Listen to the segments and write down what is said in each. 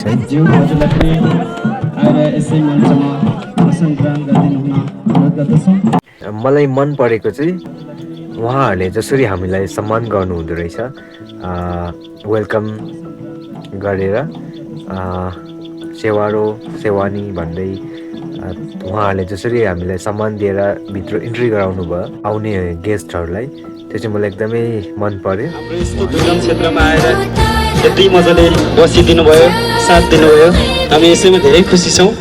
ज्यू हजुरलाई पनि आएर यसै मञ्चमा भाषण ग्रहण गरिदिनु हुन अनुरोध गर्दछौँ। मलाई मन परेको चाहिँ उहाँहरूले जसरी हामीलाई सम्मान गर्नुहुँदो रहेछ, वेलकम गरेर सेवारो सेवानी भन्दै उहाँहरूले जसरी हामीलाई सम्मान दिएर भित्र इन्ट्री गराउनु भयो आउने गेस्टहरूलाई, त्यो चाहिँ मलाई एकदमै मन पर्यो। हाम्रो यस्तो दुर्गम क्षेत्रमा आएर यति मजाले बसिदिनु भयो, साथ दिनुभयो, हामी यसैमा धेरै खुसी छौँ।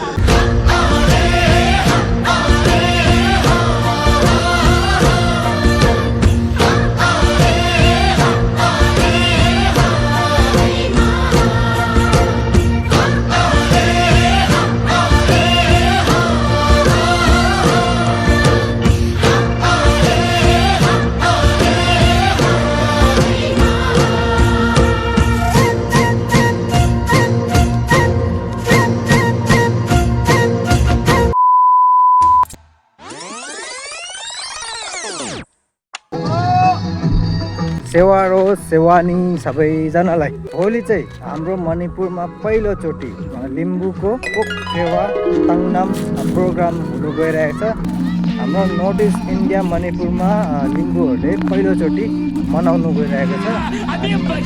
सेवारो सेवानी सबैजनालाई भोलि चाहिँ हाम्रो मणिपुरमा पहिलोचोटि लिम्बूको कोक सेवा तङनाम प्रोग्राम हुनु गइरहेको छ। हाम्रो नर्थ इस्ट इन्डिया मणिपुरमा लिम्बूहरूले पहिलोचोटि मनाउनु गइरहेको छ।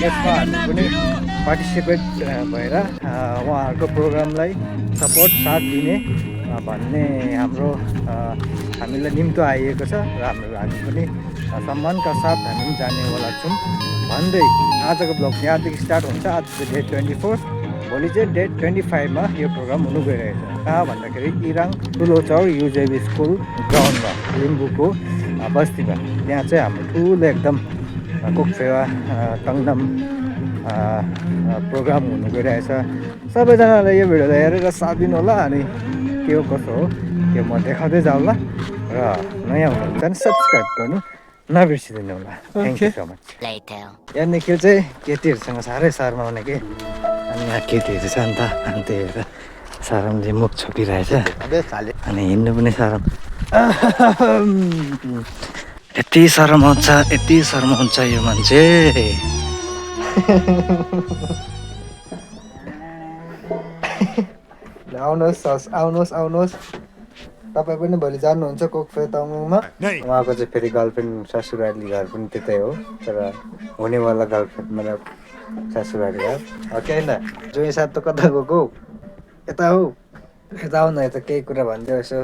यसमा हामी पनि पार्टिसिपेट भएर उहाँहरूको प्रोग्रामलाई सपोर्ट साथ दिने भन्ने हाम्रो हामीलाई निम्तो आइएको छ र हामी पनि सम्मानका साथ हामी पनि जानेवाला छौँ भन्दै आजको ब्लग यहाँदेखि स्टार्ट हुन्छ। आज चाहिँ डेट 24, भोलि चाहिँ डेट 25मा यो प्रोग्राम हुनु गइरहेछ। कहाँ भन्दाखेरि इराङ ठुलो चौर युजेबी स्कुल ग्राउन्डमा लिम्बूको बस्तीमा, त्यहाँ चाहिँ हाम्रो ठुलो एकदम कोक सेवा तङनाम प्रोग्राम हुनु गइरहेछ। सबैजनालाई यो भिडियोलाई हेरेर साथ दिनु होला। अनि के हो कसो हो त्यो म देखाउँदै जाउँला र नयाँ हुनुहुन्छ भने सब्सक्राइब गर्नु नबिर्सिदिनु होला। Thank you so much. यहाँ निखिल चाहिँ केटीहरूसँग साह्रै शर्माउने के, अनि यहाँ केटीहरू छ नि त, अनि त्यही भएर शरमले मुख छोपिरहेछ अनि हिँड्नु पनि शरम। यति शरमाउँछ यति शरमाउँछ यो मान्छे। आउनुहोस् आउनुहोस् आउनुहोस्, तपाईँ पनि भोलि जानुहुन्छ कोकफे तङमा। उहाँको चाहिँ फेरि गर्लफ्रेन्ड ससुराली घर पनि त्यतै हो, तर हुनेवाला गर्लफ्रेन्ड मतलब ससुराली घर ओके होइन। जो हिसाब त कता गएको, यता हो, यता आउ न, यता केही कुरा भनिदियो यसो।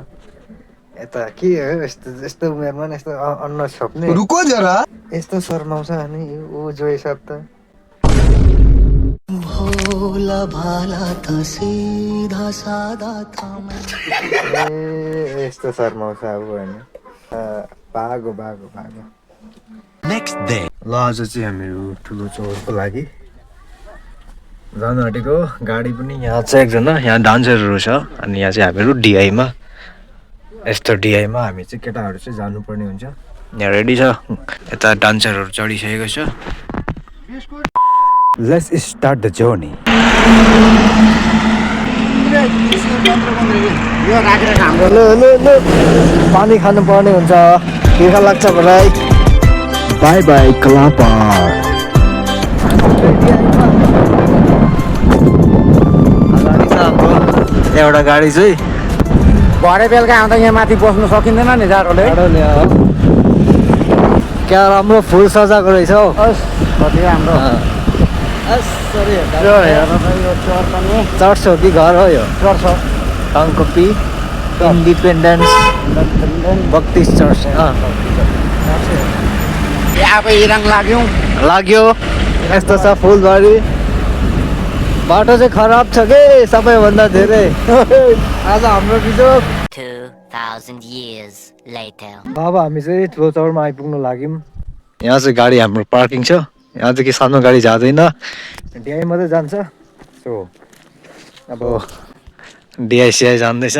यता के हो यस्तो यस्तो उमेरमा नि यस्तो अनुहार छोप्ने, रुको जरा यस्तो शर्माउँछ। अनि ऊ जो हिसाब त भोला भाला था सीधा सादा था यस्तो शर्माउँछ अब होइन। भागो भागो भागो। नेक्स्ट डे ल आज चाहिँ हामीहरू ठुलो चौरको लागि जानु आँटेको। गाडी पनि यहाँ छ एकजना, यहाँ डान्सरहरू छ। अनि यहाँ चाहिँ हामीहरू डिआईमा, यस्तो डिआईमा हामी चाहिँ केटाहरू चाहिँ जानुपर्ने हुन्छ। यहाँ रेडी छ, यता डान्सरहरू चढिसकेको छ। Let's start the journey. पानी खानु पर्ने हुन्छ, तिर्खा लाग्छ भाइ। Bye bye clapper. एउटा गाडी चाहिँ भरे बेलुका आउँदा यहाँ माथि बस्नु सकिँदैन नि, जाडोले। क्या राम्रो फुल सजाएको रहेछ हौ, कति राम्रो। चर्च हो कि घर हो यो? चर्च हो, टङ्कोपी इन्डिपेन्डेन्स बत्तिस चर्च। अब इराङ लाग्यो यस्तो छ फुलबारी। बाटो चाहिँ खराब छ कि सबैभन्दा धेरै। आज हाम्रो बिजोग 2000 years later। अब हामी चाहिँ ठुलो चौरमा आइपुग्नु लाग्यौँ। यहाँ चाहिँ गाडी हाम्रो पार्किङ छ, यहाँदेखि सानो गाडी जाँदैन, डिआई मात्रै जान्छ। सो अब डिआइसिआई जान्दैछ।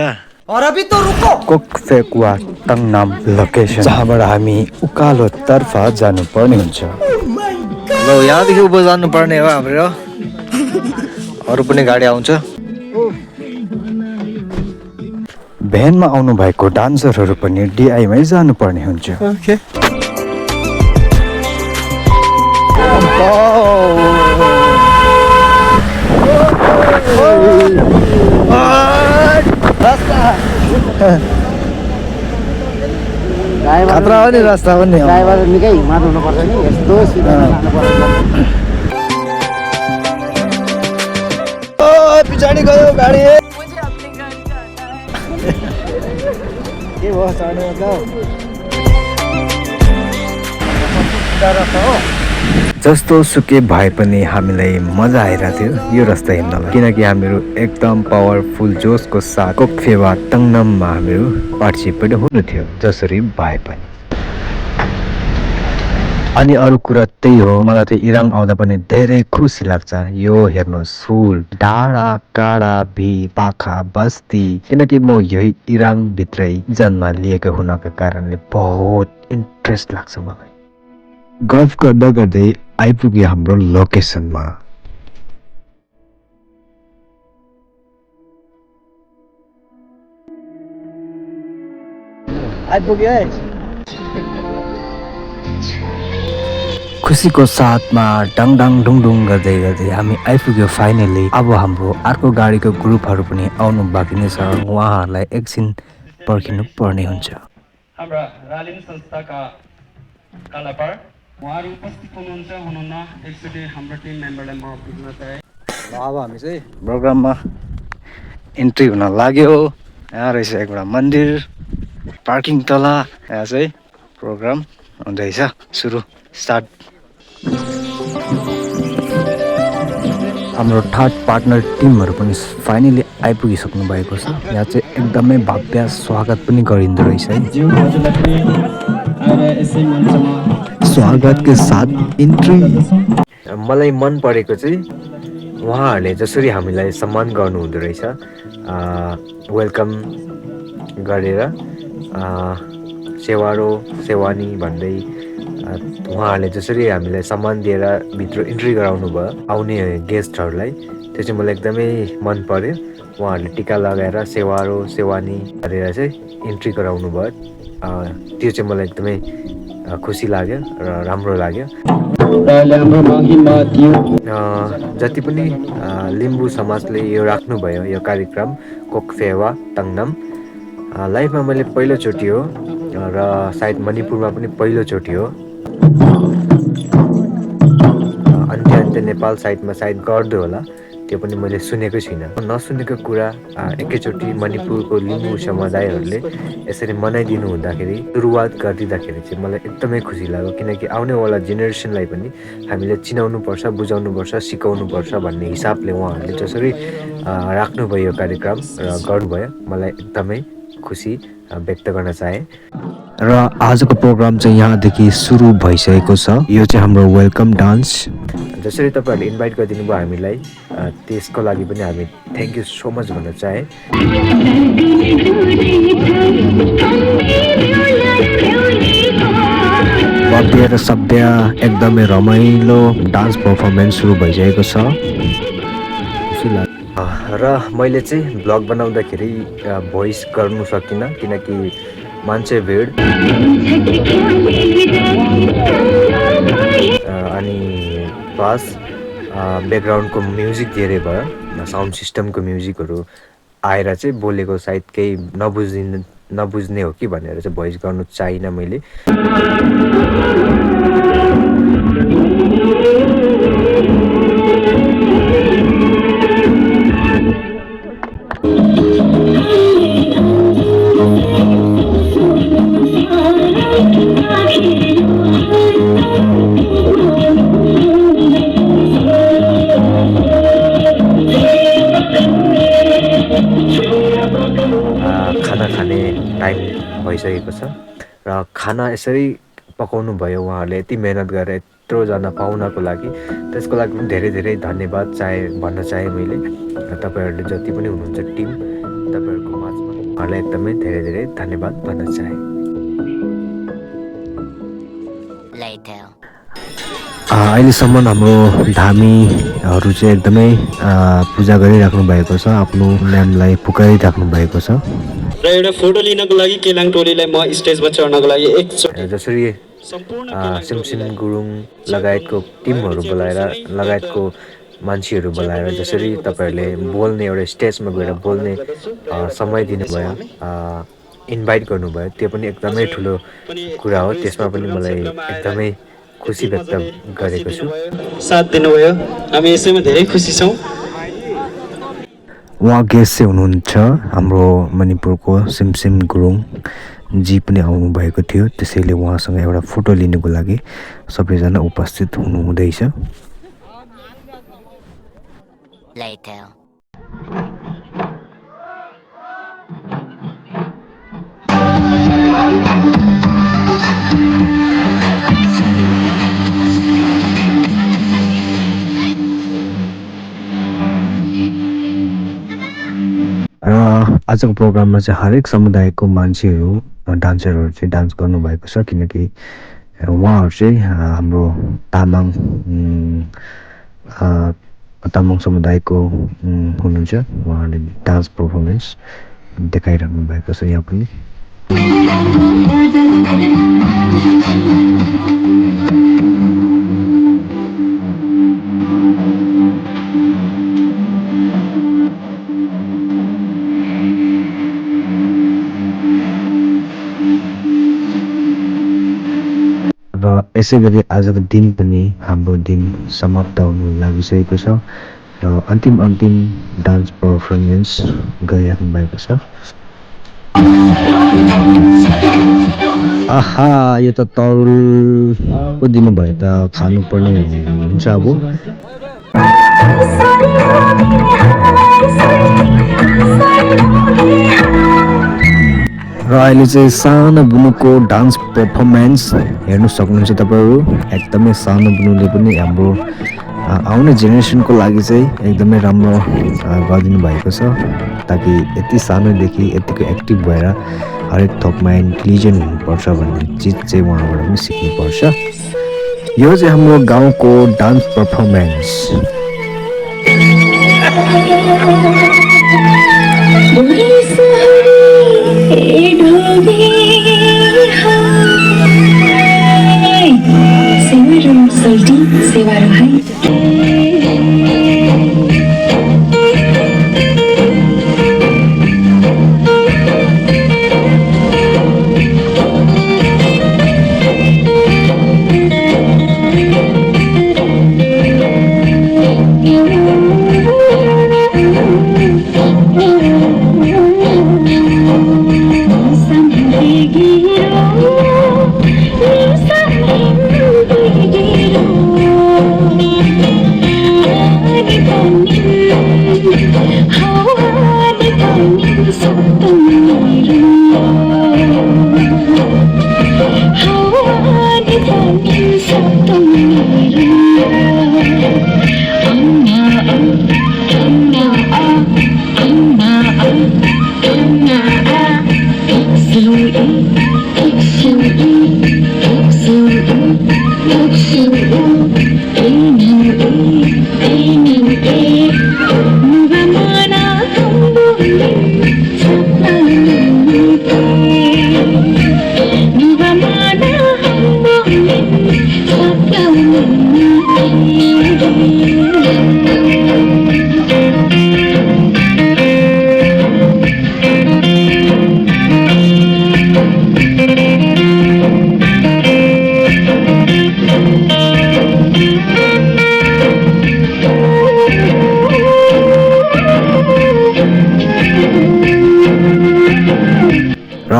कोकफेकुवा तङनाम लोकेसन, जहाँबाट हामी उकालो तर्फ जानुपर्ने हुन्छ। ल यहाँदेखि उभो जानुपर्ने हो हाम्रो, अरू पनि गाडी आउँछ। भ्यानमा आउनु भएको डान्सरहरू पनि डिआईमै जानुपर्ने हुन्छ। खतरा हो नि रास्ता पनि ड्राइभर निकै हिम्मत हुनुपर्छ नि यस्तो सिधा लानुपर्छ पछाडि गयो गाडी मुझे अपने घर जाना है। के भयो चढ्नु जस्तो सुकै भए पनि हामीलाई मजा आइरहेको थियो यो रास्ता हिँड्नलाई किनकि हामीहरू एकदम पावरफुल जोसको साथ कोक्फेवा तङनाममा हामीहरू पार्टिसिपेट हुनु थियो जसरी भए पनि अनि अरू कुरा त्यही हो मलाई चाहिँ इराङ आउँदा पनि धेरै खुसी लाग्छ यो हेर्नुहोस् फुल डाँडा काँडा भी पाखा बस्ती किनकि म यही इराङ भित्रै जन्म लिएको हुनाको कारणले बहुत इन्ट्रेस्ट लाग्छ मलाई गफ गर्दा गर्दै आइपुग्यो हाम्रो लोकेसनमा आइपुग्यो है खुसीको साथमा डङडङ डुङडुङ गर्दै गर्दै हामी आइपुग्यो फाइनली अब हाम्रो अर्को गाडीको ग्रुपहरू पनि आउनु बाँकी नै छ उहाँहरूलाई एकछिन पर्खिनु पर्ने हुन्छ हाम्रा रालिम संस्थाका कलाकार उहाँहरू उपस्थित हुनुहुन्छ हुनुहुन्न एकचोटि हाम्रो टिम मेम्बरलाई म बुझ्न चाहे अब हामी चाहिँ प्रोग्राममा इन्ट्री हुन लाग्यो यहाँ रहेछ एउटा मन्दिर पार्किङ तल यहाँ चाहिँ प्रोग्राम हुँदैछ सुरु स्टार्ट हाम्रो थर्ड पार्टनर टिमहरू पनि फाइनली आइपुगिसक्नु भएको छ यहाँ चाहिँ एकदमै भव्य स्वागत पनि गरिँदो रहेछ है स्वागतको साथ इन्ट्री मलाई मन परेको चाहिँ उहाँहरूले जसरी हामीलाई सम्मान गर्नुहुँदो रहेछ वेलकम गरेर सेवारो सेवानी भन्दै उहाँहरूले जसरी हामीलाई सम्मान दिएर भित्र इन्ट्री गराउनु भयो आउने गेस्टहरूलाई त्यो चाहिँ मलाई एकदमै मन पर्यो उहाँहरूले टिका लगाएर सेवारो सेवानी गरेर चाहिँ इन्ट्री गराउनु भयो त्यो चाहिँ मलाई एकदमै खुसी लाग्यो र राम्रो लाग्यो जति पनि लिम्बू समाजले यो राख्नुभयो यो कार्यक्रम कोक्फेवा तङनाम लाइफमा मैले पहिलोचोटि हो र सायद मणिपुरमा पनि पहिलोचोटि हो अन्त्य नेपाल साइडमा सायद गर्दो होला त्यो पनि मैले सुनेकै छुइनँ नसुनेको कुरा एकैचोटि मणिपुरको लिम्बू समुदायहरूले यसरी मनाइदिनु हुँदाखेरि सुरुवात गरिदिँदाखेरि चाहिँ मलाई एकदमै खुसी लाग्यो किनकि आउनेवाला जेनेरेसनलाई पनि हामीले चिनाउनुपर्छ बुझाउनुपर्छ सिकाउनुपर्छ भन्ने हिसाबले उहाँहरूले जसरी राख्नुभयो यो कार्यक्रम र गर्नुभयो मलाई एकदमै खुसी व्यक्त गर्न चाहे र आजको प्रोग्राम चाहिँ यहाँदेखि सुरु भइसकेको छ यो चाहिँ हाम्रो वेलकम डान्स जसरी तपाईँहरूले इन्भाइट गरिदिनु भयो हामीलाई त्यसको लागि पनि हामी थ्याङ्क यू सो मच भन्न चाहे भव्य र सभ्य एकदमै रमाइलो डान्स पर्फर्मेन्स सुरु भइसकेको छ र मैले चाहिँ भ्लग बनाउँदाखेरि भोइस गर्नु सकिनँ किनकि मान्छे भिड अनि प्लस ब्याकग्राउन्डको म्युजिक धेरै भयो साउन्ड सिस्टमको म्युजिकहरू आएर चाहिँ बोलेको सायद केही नबुझ्ने हो कि भनेर चाहिँ भोइस गर्नु चाहिनँ मैले खाना खाने टाइम भइसकेको छ र खाना यसरी पकाउनु भयो उहाँहरूले यति मेहनत गरेर यत्रोजना पाहुनाको लागि त्यसको लागि पनि धेरै धेरै धन्यवाद भन्न चाहे मैले तपाईँहरूले जति पनि हुनुहुन्छ टिम तपाईँहरूको माझमा उहाँहरूलाई एकदमै धेरै धेरै धन्यवाद भन्न चाहे अहिलेसम्म हाम्रो धामीहरू चाहिँ एकदमै पूजा गरिराख्नु भएको छ आफ्नो नामलाई पुकारिराख्नु भएको छ र एउटा फोटो लिनको लागि केलाङ टोलीलाई म स्टेजमा चढ्नको लागि एकचोटि जसरी सिमसिम गुरुङ लगायतको टिमहरू बोलाएर लगायतको मान्छेहरू बोलाएर जसरी तपाईँहरूले बोल्ने एउटा स्टेजमा गएर बोल्ने समय दिनुभयो इन्भाइट गर्नुभयो त्यो पनि एकदमै ठुलो कुरा हो त्यसमा पनि मलाई एकदमै खुसी व्यक्त गरेको छु साथ दिनुभयो हामी यसैमा धेरै खुसी छौँ उहाँ गेस्ट चाहिँ हुनुहुन्छ हाम्रो मणिपुरको सिमसिम गुरुङ जी पनि आउनुभएको थियो त्यसैले उहाँसँग एउटा फोटो लिनुको लागि सबैजना उपस्थित हुनुहुँदैछ Later. र आजको प्रोग्राममा चाहिँ हरेक समुदायको मान्छेहरू डान्सरहरू चाहिँ डान्स गर्नुभएको छ किनकि उहाँहरू चाहिँ हाम्रो तामाङ समुदायको हुनुहुन्छ उहाँहरूले डान्स पर्फर्मेन्स देखाइरहनु भएको छ यहाँ पनि र यसै गरी आजको दिन पनि हाम्रो दिन समाप्त हुनु लागिसकेको छ र अन्तिम डान्स पर्फर्मेन्स गरिराख्नु भएको छ आहा यो त तरुल पो दिनुभयो त खानुपर्ने हुन्छ अब र अहिले चाहिँ सानो बुनुको डान्स पर्फर्मेन्स हेर्नु सक्नुहुन्छ तपाईँहरू एकदमै सानो बुनुले पनि हाम्रो आउने जेनेरेसनको लागि चाहिँ एकदमै राम्रो गरिदिनु भएको छ ताकि यति सानोदेखि यतिको एक्टिभ भएर हरेक थोकमा इन्टेलिजेन्ट हुनुपर्छ भन्ने चिज चाहिँ उहाँबाट पनि सिक्नुपर्छ यो चाहिँ हाम्रो गाउँको डान्स पर्फर्मेन्स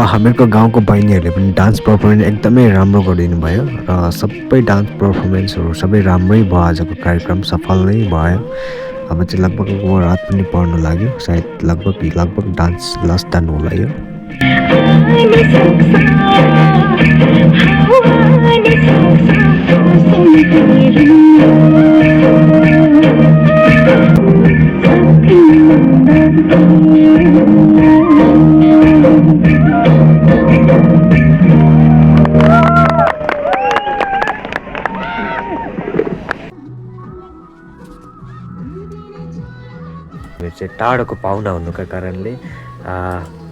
हामीहरूको गाउँको बहिनीहरूले पनि डान्स पर्फर्मेन्स एकदमै राम्रो गरिदिनु भयो र सबै डान्स पर्फर्मेन्सहरू सबै राम्रै भयो आजको कार्यक्रम सफल नै भयो अब चाहिँ लगभग रात पनि पर्न लाग्यो सायद लगभग डान्स लास्ट टाइम होला यो टाढोको पाहुना हुनुका कारणले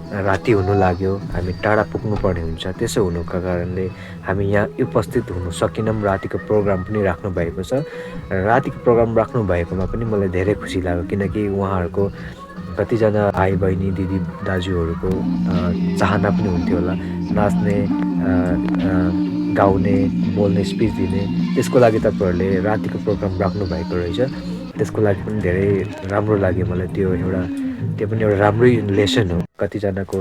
राति हुनु लाग्यो, हामी टाढा पुग्नुपर्ने हुन्छ। त्यसो हुनुको कारणले हामी यहाँ उपस्थित हुन सकेनौँ। रातिको प्रोग्राम पनि राख्नु भएको छ। रातिको प्रोग्राम राख्नु भएकोमा पनि मलाई धेरै खुसी लाग्यो, किनकि उहाँहरूको कतिजना भाइ बहिनी दिदी दाजुहरूको चाहना पनि हुन्थ्यो होला, नाच्ने गाउने बोल्ने स्पिच दिने। त्यसको लागि तपाईँहरूले रातिको प्रोग्राम राख्नु भएको रहेछ। त्यसको लागि पनि धेरै राम्रो लाग्यो मलाई। त्यो पनि एउटा राम्रै लेसन हो। कतिजनाको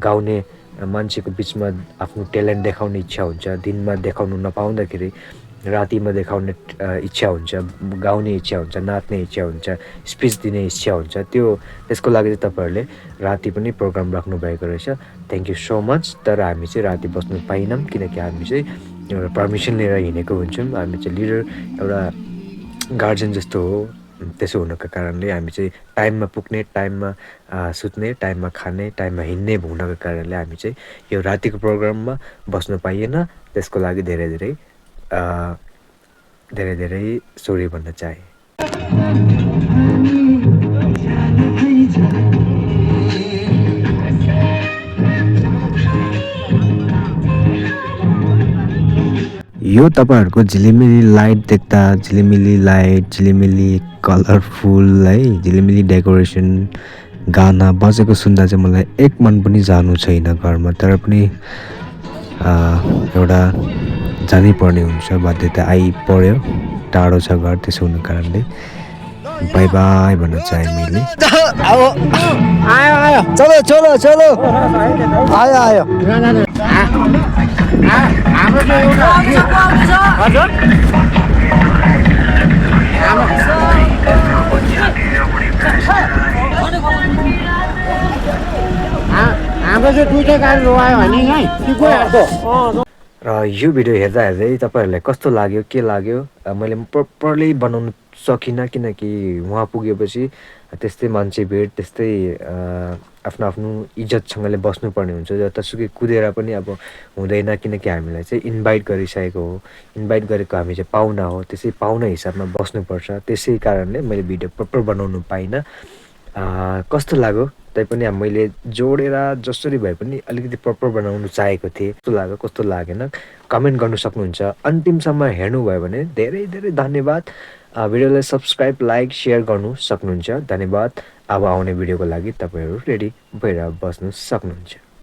गाउने मान्छेको बिचमा आफ्नो ट्यालेन्ट देखाउने इच्छा हुन्छ, दिनमा देखाउनु नपाउँदाखेरि रातिमा देखाउने इच्छा हुन्छ, गाउने इच्छा हुन्छ, नाच्ने इच्छा हुन्छ, स्पिच दिने इच्छा हुन्छ। त्यसको लागि चाहिँ तपाईँहरूले राति पनि प्रोग्राम राख्नु भएको रहेछ। Thank you so much. तर हामी चाहिँ राति बस्नु पाइनौँ, किनकि हामी चाहिँ एउटा पर्मिसन लिएर हिँडेको हुन्छौँ। हामी चाहिँ लिडर एउटा गार्जियन जस्तो हो। त्यसो हुनुको कारणले हामी चाहिँ टाइममा पुग्ने, टाइममा सुत्ने, टाइममा खाने, टाइममा हिँड्ने हुनको कारणले हामी चाहिँ यो रातिको प्रोग्राममा बस्नु पाइएन। त्यसको लागि धेरै धेरै सरी भन्न चाहे। यो तपाईँहरूको झिलिमिली लाइट देख्दा, झिलिमिली लाइट, झिलिमिली कलरफुल है, झिलिमिली डेकोरेसन, गाना बजेको सुन्दा चाहिँ मलाई एक मन पनि जानु छैन घरमा। तर पनि एउटा जानै पर्ने हुन्छ, बाध्यता आइपर्यो। टाढो छ घर, त्यसो हुनु कारणले बाई बाई भन्न चाहे मैले। आयो चलो चलो चलो आयो हाम्रो चाहिँ एउटा हजुर हाम्रो चाहिँ दुईटै गाडी रोआयो भने यहीँ कि गइहाल्छ। र यो भिडियो हेर्दा हेर्दै तपाईँहरूलाई कस्तो लाग्यो, के लाग्यो? मैले प्रपरली बनाउनु सकिनँ, किनकि उहाँ पुगेपछि त्यस्तै मान्छे भिड, त्यस्तै आफ्नो आफ्नो इज्जतसँगले बस्नुपर्ने हुन्छ। जतासुकै कुदेर पनि अब हुँदैन, किनकि हामीलाई चाहिँ इन्भाइट गरिसकेको हो। इन्भाइट गरेको हामी चाहिँ पाहुना हो, त्यसै पाहुना हिसाबमा बस्नुपर्छ। त्यसै कारणले मैले भिडियो प्रपर बनाउनु पाइनँ। कस्तो लाग्यो? तैपनि अब मैले जोडेर जसरी भए पनि अलिकति प्रपर बनाउनु चाहेको थिएँ। कस्तो लाग्यो, कस्तो लागेन कमेन्ट गर्नु सक्नुहुन्छ। अन्तिमसम्म हेर्नुभयो भने धेरै धेरै धन्यवाद। भिडियोलाई सब्सक्राइब, लाइक, सेयर गर्नु सक्नुहुन्छ। धन्यवाद। अब आउने भिडियोको लागि तपाईँहरू रेडी भएर बस्नु सक्नुहुन्छ।